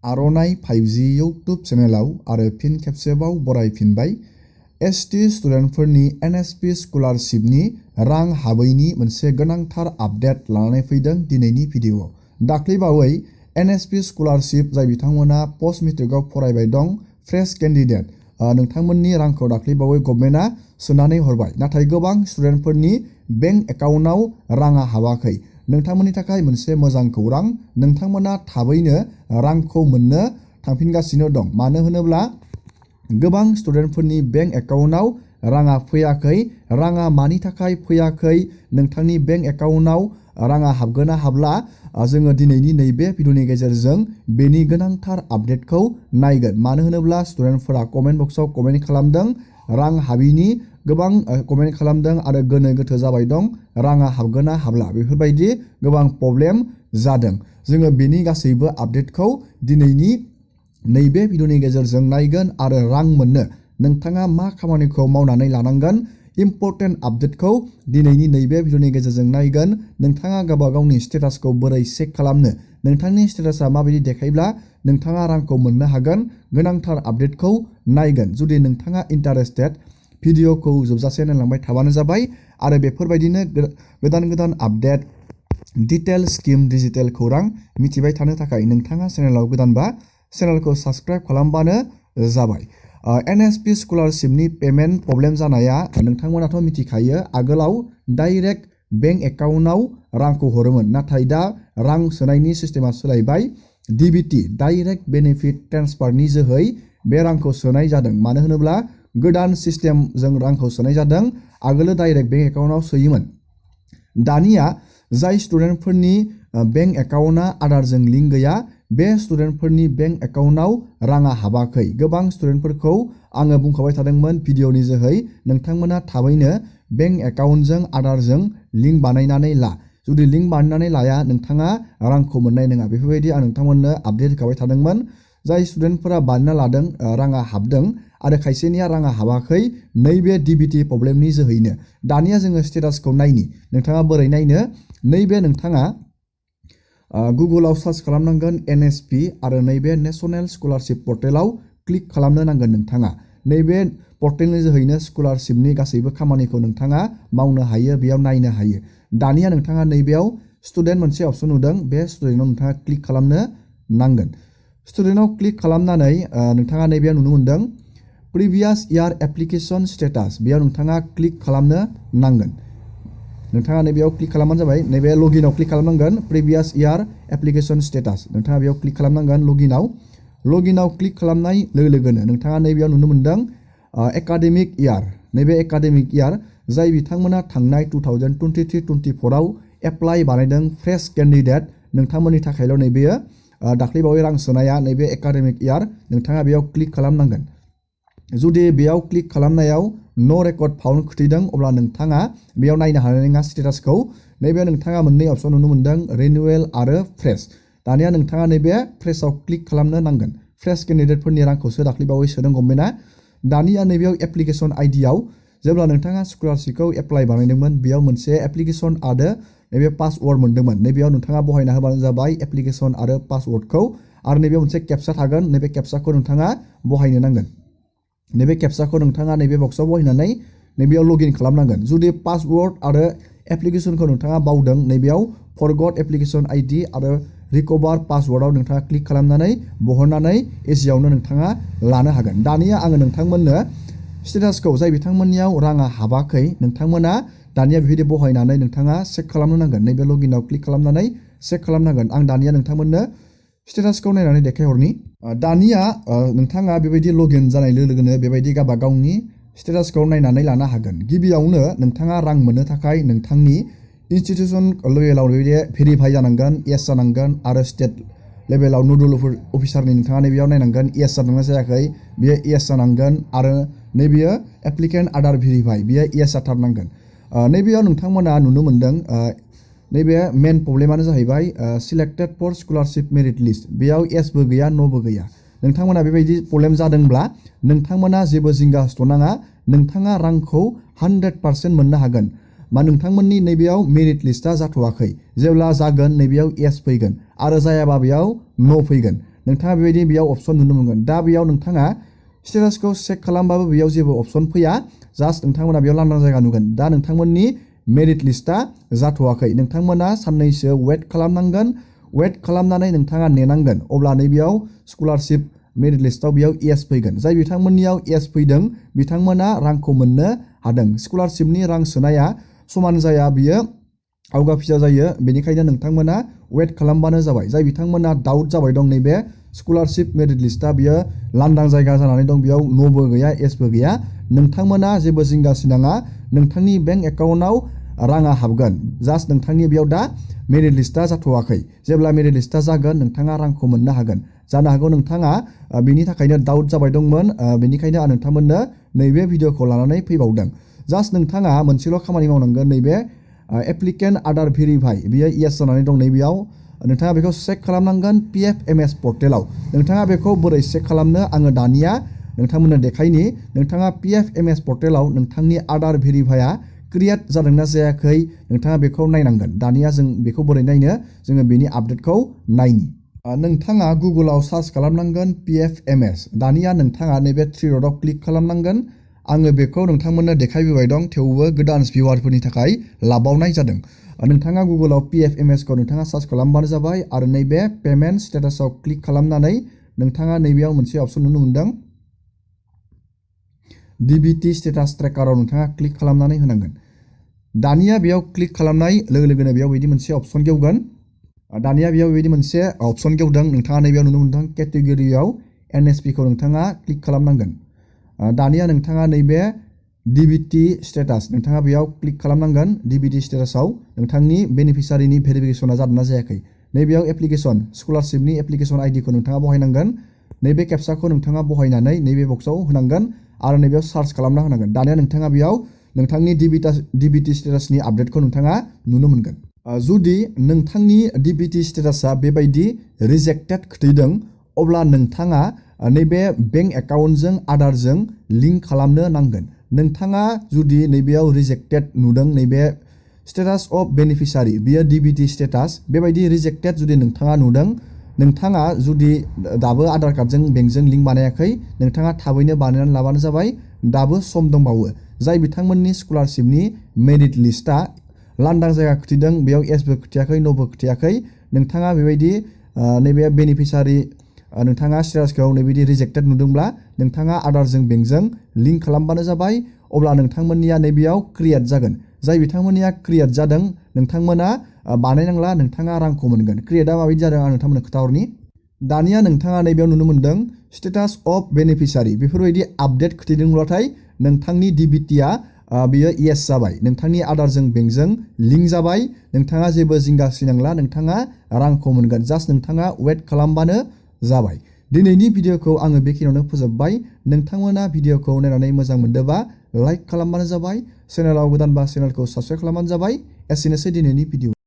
आर'नाइ 5G YouTube चेनेलाव आरो फिन खेबसेबाव बरायफिनबाय। एसटि स्टुडेन्टफोरनि एनएसपि स्कलारशिपनि रां हाबैनि मोनसे गोनांथार आपडेट लानानै फैदों दिनैनि भिडिअ'। दाख्लैबावै एनएसपि स्कलारशिप जाय बिथांमोना पस्ट मेट्रिकआव फरायबाय दं फ्रेश केन्डिडेट नोंथांमोननि रांखौ दाख्लैबावै गभर्नमेन्टआ सोनानै हरबाय, नाथाय गोबां स्टुडेन्टफोरनि बेंक एकाउन्टआव राङा हाबाखै। नोंथांमोननि थाखाय मोनसे मोजां खौरां, नोंथांमोना थाबैनो रांखौ मोननो थांफिनगासिनो दं। मानो होनोब्ला गोबां स्टुडेन्टफोरनि बेंक एकाउन्टआव राङा फैयाखै। राङा मानि थाखाय फैयाखै, नोंथांनि बेंक एकाउन्टआव राङा हाबगोन ना हाबला, जोङो दिनैनि नैबे भिडिअनि गेजेरजों बेनि गोनांथार आपडेटखौ नायगोन। मानो होनोब्ला स्टुडेन्टफोरा कमेन्ट बक्सआव कमेन्ट खालामदों, रां हाबिनि गोबां कमेन्ट खालामदों आरो गोनो गोथो जाबाय दं, राङा हाबगोन ना हाबला, बेफोरबायदि गोबां प्रब्लेम जादों। जोङो बेनि गासैबो आपडेटखौ दिनैनि नैबे भिडिअनि गेजेरजों नायगोन आरो रां मोननो नोंथाङा मा खामानिखौ मावनानै लानांगोन, इम्पर्टेन्ट आपडेटखौ दिनैनि नैबे भिडिअनि गेजेरजों नायगोन। नोंथाङा गावबा गावनि स्टेटासखौ बोरै चेक खालामनो, नोंथांनि स्टेटासा माबायदि देखायब्ला नोंथाङा रांखौ मोननो हागोन, गोनांथार आपडेटखौ नायगोन। जुदि नोंथाङा इन्टारेस्टेड, भिडिअखौ जोबजासे नायलांबाय थाबानो जाबाय आरो बेफोरबायदिनो गोदान गोदान आपडेट, डिटेल स्किम, डिजिटेल खौरां मिथिबाय थानो थाखाय नोंथाङा चेनेलाव गोदानबा चेनेलखौ साबस्क्राइब खालामबानो जाबाय। एनएसपि स्कलारशिपनि पेमेन्ट प्रब्लेम जानाया नोंथांमोनाथ' मिथिखायो। आगोलाव डाइरेक्ट बेंक एकाउन्टआव रांखौ हरोमोन, नाथाय दा रां सोनायनि सिस्टेमा सोलायबाय। डिबिटि डाइरेक्ट बेनिफिट ट्रेन्सफारनि जोहै बे रांखौ सोनाय जादों। मानो होनोब्ला गोदान सिस्टेमजों रांखौ सोनाय जादों। आगोलो डाइरेक्ट बेंक एकाउन्टआव सोयोमोन। दानिया जाय स्टुडेन्टफोरनि बेंक एकाउन्टआ आधारजों लिंक गैया, बे स्टुडेन्टफोरनि बेंक एकाउन्टआव राङा हाबाखै। गोबां स्टुडेन्टफोरखौ आङो बुंखाबाय थादोंमोन भिडिअनि जोहै, नोंथांमोना थाबैनो बेंक एकाउन्टजों आधारजों लिंक बानायनानै ला। जुदि लिंक बानायनानै लाया, नोंथाङा रांखौ मोननाय नङा। बेफोरबायदि आं नोंथांमोननो आपडेट होखाबाय थादोंमोन। जाय स्टुडेन्टफोरा बानायना लादों, राङा हाबदों आरो खायसेनिया राङा हाबाखै, नैबे डिबिटि प्रब्लेमनि जोहैनो। दानिया जोङो स्टेटासखौ नायनि। नोंथाङा बोरै नायनो, नैबे नोंथाङा गुगोलाव सार्च खालामनांगोन एनएसपि आरो नैबे नेशनेल स्कलारशिप पर्टेलाव क्लिक खालामनो नांगोन। नोंथाङा नैबे पर्टेलनि जोहैनो स्कलारशिपनि गासैबो खामानिखौ नोंथाङा मावनो हायो, बेयाव नायनो हायो। दानिया नोंथाङा नैबेयाव स्टुडेन्ट मोनसे अपसन नुदों, बे स्टुडेन्टआव नोंथाङा क्लिक खालामनो नांगोन। स्टुडेन्टआव क्लिक खालामनानै नोंथाङा नैबेयाव नुनो मोनदों प्रिभियास इयार एप्लिकेसन स्टेटास, बेयाव नोंथाङा क्लिक खालामनो नांगोन। नोंथाङा नैबेयाव क्लिक खालामबानो जाबाय। नैबे लगिनाव क्लिक खालामनांगोन, प्रिभियास इयार एप्लिकेसन स्टेटास, नोंथाङा बेयाव क्लिक खालामनांगोन लगिनाव क्लिक खालामनाय लोगो लोगोनो नोंथाङा नैबेयाव नुनो मोनदों एकाडेमिक इयार। नैबे एकाडेमिक इयार जाय बिथांमोना थांनाय 2023-24आव एप्लाइ बानायदों फ्रेश केन्डिडेट, नोंथांमोननि थाखायल' नैबेयो दाख्लैबावै रां सोनाया नैबे एकाडेमिक इयार, नोंथाङा बेयाव क्लिक खालामनांगोन। जुदि बेयाव क्लिक खालामनायाव न' रेकर्ड फाउन्ड खोथैदों, अब्ला नोंथाङा बेयाव नायनो हानाय नङा स्टेटासखौ। नैबे नोंथाङा मोननै अपसन नुनो मोनदों, रिनिउवेल आरो फ्रेश। दानिया नोंथाङा नैबे फ्रेशआव क्लिक खालामनो नांगोन। फ्रेश केन्डिडेटफोरनि रांखौसो दाख्लैबावै सोदों गभर्नमेन्टआ। दानिया नैबेयाव एप्लिकेसन आइडियाव जेब्ला नोंथाङा स्कलारशिपखौ एप्लाइ बानायदोंमोन, बेयाव मोनसे एप्लिकेसन आरो नैबे पासवार्ड मोनदोंमोन। नैबेयाव नोंथाङा बहायना होबानो जाबाय एप्लिकेसन आरो पासवार्डखौ, आरो नैबे मोनसे केपचा थागोन, नैबे केपचाखौ नोंथाङा बहायनो नांगोन। नैबे केपचाखौ नोंथाङा नैबे बक्सआव बहायनानै नैबेयाव लगइन खालामनांगोन। जुदि पासवार्ड आरो एप्लिकेसनखौ नोंथाङा बावदों, नैबेयाव फरगट एप्लिकेसन आइडि आरो रिकभार पासवार्डआव नोंथाङा क्लिक खालामनानै बहननानै इजियावनो नोंथाङा लानो हागोन। दानिया आङो नोंथांमोननो स्टेटासखौ जाय बिथांमोननियाव राङा हाबाखै, नोंथांमोना दानिया बेबायदि बहायनानै नोंथाङा चेक खालामनो नांगोन। नैबे लगिनाव क्लिक खालामनानै चेक खालामनांगोन। आं दानिया नोंथांमोननो स्टेटासखौ नायनानै देखायहरनि। दानिया नोंथाङा बेबायदि लगइन जानाय लोगो लोगोनो बेबायदि गावबा गावनि स्टेटासखौ नायनानै लानो हागोन। गिबियावनो नोंथाङा रां मोननो थाखाय नोंथांनि इनस्टिटिउसन लेभेलाव बेबायदि भेरिफाइ जानांगोन, येस जानांगोन, आरो स्टेट लेभेलाव नडुल अफिसारनि नोंथाङा नैबेयाव नायनांगोन येस जादोंना जायाखै, बेयो येस जानांगोन, आरो नैबेयो एप्लिकेन्ट आधार भेरिफाइ, बेयो येस जाथारनांगोन। नैबेयाव नोंथांमोना नुनो मोनदों नैबे मेन प्रब्लेमानो जाहैबाय selected for scholarship merit list, बेयाव येसबो गैया, न'बो गैया। नोंथांमोना बेबायदि प्रब्लेम जादोंब्ला नोंथांमोना जेबो जिंगा सिथ'नाङा, नोंथाङा रांखौ 100% मोननो हागोन। मा नोंथांमोननि नैबेयाव मेरिट लिस्टआ जाथ'वाखै, जेब्ला जागोन नैबेयाव येस फैगोन, आरो जायाबा बेयाव न' फैगोन। नोंथाङा बेबायदि बेयाव अपसन नुनो मोनगोन। दा बेयाव नोंथाङा स्टेटासखौ चेक खालामबाबो बेयाव जेबो अपसन फैया, जास्ट नोंथांमोना बेयाव लांदां जायगा नुगोन। दा नोंथांमोननि मेरिट लिस्टआ जाथ'वाखै, नोंथांमोना साननैसो वेट खालामनांगोन। वेट खालामनानै नोंथाङा नेनांगोन, अब्ला नैबेयाव स्कलारशिप मेरिट लिस्टआव बेयाव येस फैगोन। जाय बिथांमोननियाव येस फैदों बिथांमोना रांखौ मोननो हादों। स्कलारशिपनि रां सोनाया समान जाया, बियो आवगा फिसा जायो, बेनिखायनो नोंथांमोना वेट खालामबानो जाबाय। जाय बिथांमोना डाउट जाबाय दं नैबे स्कलारशिप मेरिट लिस्टआ बियो लांदां जायगा जानानै दं, बेयाव न'बो गैया येसबो गैया, नोंथांमोना जेबो जिंगासिनाङा, नोंथांनि बेंक एकाउन्टआव राङा हाबगोन। जास्ट नोंथांनि बेयाव दा मेरिट लिस्टआ जाथ'वाखै। जेब्ला मेरिट लिस्टआ जागोन नोंथाङा रांखौ मोननो हागोन। जानो हागौ नोंथाङा बिनि थाखायनो डाउट जाबाय दंमोन, बेनिखायनो आं नोंथांमोननो नैबे भिडिअखौ लानानै फैबावदों। जास्ट नोंथाङा मोनसेल' खामानि मावनांगोन, नैबे एप्लिकेन्ट आधार भेरिफाइ बियो येस जानानै दं नैबेयाव नोंथाङा बेखौ चेक खालामनांगोन PFMS पर्टेलाव। नोंथाङा बेखौ बोरै चेक खालामनो आङो दानिया नोंथांमोननो देखायनि। नोंथाङा PFMS पर्टेलाव नोंथांनि आधार भेरिफाइआ क्रिएट जादोंना जायाखै नोंथाङा बेखौ नायनांगोन। दानिया जों बेखौ बोरै नायनो, जोङो बेनि आपडेटखौ नायनि। नोंथाङा गुगोलाव सार्च खालामनांगोन PFMS। दानिया नोंथाङा नैबे थ्रि डटआव क्लिक खालामनांगोन। आङो बेखौ नोंथांमोननो देखायबोबाय दं, थेवबो गोदान भिउवारफोरनि थाखाय लाबावनाय जादों। नोंथाङा गुगोलाव PFMS खौ नोंथाङा सार्च खालामबानो जाबाय आरो नैबे पेमेन्ट स्टेटासआव क्लिक खालामनानै नोंथाङा नैबेयाव मोनसे अपसन नुनो मोनदों, DBT स्टेटास ट्रेकाराव नोंथाङा क्लिक खालामनानै होनांगोन। दानिया बेयाव क्लिक खालामनाय लोगो लोगोनो बेयाव बिदि मोनसे अपसन गेवगोन। दानिया बेयाव बेबायदि मोनसे अपसन गेवदों, नोंथाङा नैबेयाव नुनो मोनदों केटेगरियाव NSP खौ नोंथाङा क्लिक खालामनांगोन। दानिया नोंथाङा नैबे DBT स्टेटास नोंथाङा बेयाव क्लिक खालामनांगोन। DBT स्टेटासआव नोंथांनि बेनिफिसारिनि भेरिफिकेसना जादोंना जायाखै, नैबेयाव एप्लिकेसन स्कलारशिपनि एप्लिकेसन ID खौ नोंथाङा बहायनांगोन। नैबे केपसाखौ नोंथाङा बहायनानै नैबे बक्सआव होनांगोन आरो नैबेयाव सार्च खालामना होनांगोन। दानिया नोंथाङा बेयाव नोंथांनि DBT स्टेटासनि आपडेटखौ नोंथाङा नुनो मोनगोन। जुदि नोंथांनि DBT स्टेटासा बेबायदि रिजेक्टेड खोथैदों, अब्ला नोंथाङा नैबे बेंक एकाउन्टजों आधारजों लिंक खालामनो नांगोन। नोंथाङा जुदि नैबेयाव रिजेक्टेड नुदों, नैबे स्टेटास अफ बेनिफिसारि बियो DBT स्टेटास बेबायदि रिजेक्टेड जुदि नोंथाङा नुदों, नोंथाङा जुदि दाबो आधार कार्डजों बेंकजों लिंक बानायाखै, नोंथाङा थाबैनो बानायनानै लाबानो जाबाय, दाबो सम दंबावो। जाय बिथांमोननि स्कलारशिपनि मेरिट लिस्टआ लांदां जायगा खोथैदों, बेयाव येसबो खोथायाखै न'बो खोथायाखै, नोंथाङा बेबायदि नैबे बेनिफिसारि नोंथाङा स्टेटासखौ नैबायदि रिजेक्टेड नुदोंब्ला नोंथाङा आधारजों बेंकजों लिंक खालामबानो जाबाय, अब्ला नोंथांमोननिया नैबेयाव क्रिएट जागोन। जाय बिथांमोननिया क्रिएट जादों नोंथांमोना बानायनांला, नोंथाङा रांखौ मोनगोन। क्रिएटआ माबायदि जादों आं नोंथांमोननो खोन्थाहरनि। दानिया नोंथाङा नैबेयाव नुनो मोनदों स्टेटास अफ बेनिफिसारि बेफोरबायदि आपडेट खोथैदोंब्लाथाय नोंथांनि DBTआ बियो येस जाबाय, नोंथांनि आधारजों बेंकजों लिंक जाबाय, नोंथाङा जेबो जिंगा सिनांला, नोंथाङा रांखौ मोनगोन। जास्ट नोंथाङा वेट खालामबानो जाबाय। दिनैनि भिडिअखौ आङो बेखिनियावनो फोजोबबाय। नोंथांमोना भिडिअखौ नायनानै मोजां मोनदोंबा लाइक खालामबानो जाबाय, चेनेलाव गोदानबा चेनेलखौ साबस्क्राइब खालामबानो जाबाय। एसेनोसै दिनैनि भिडिअ।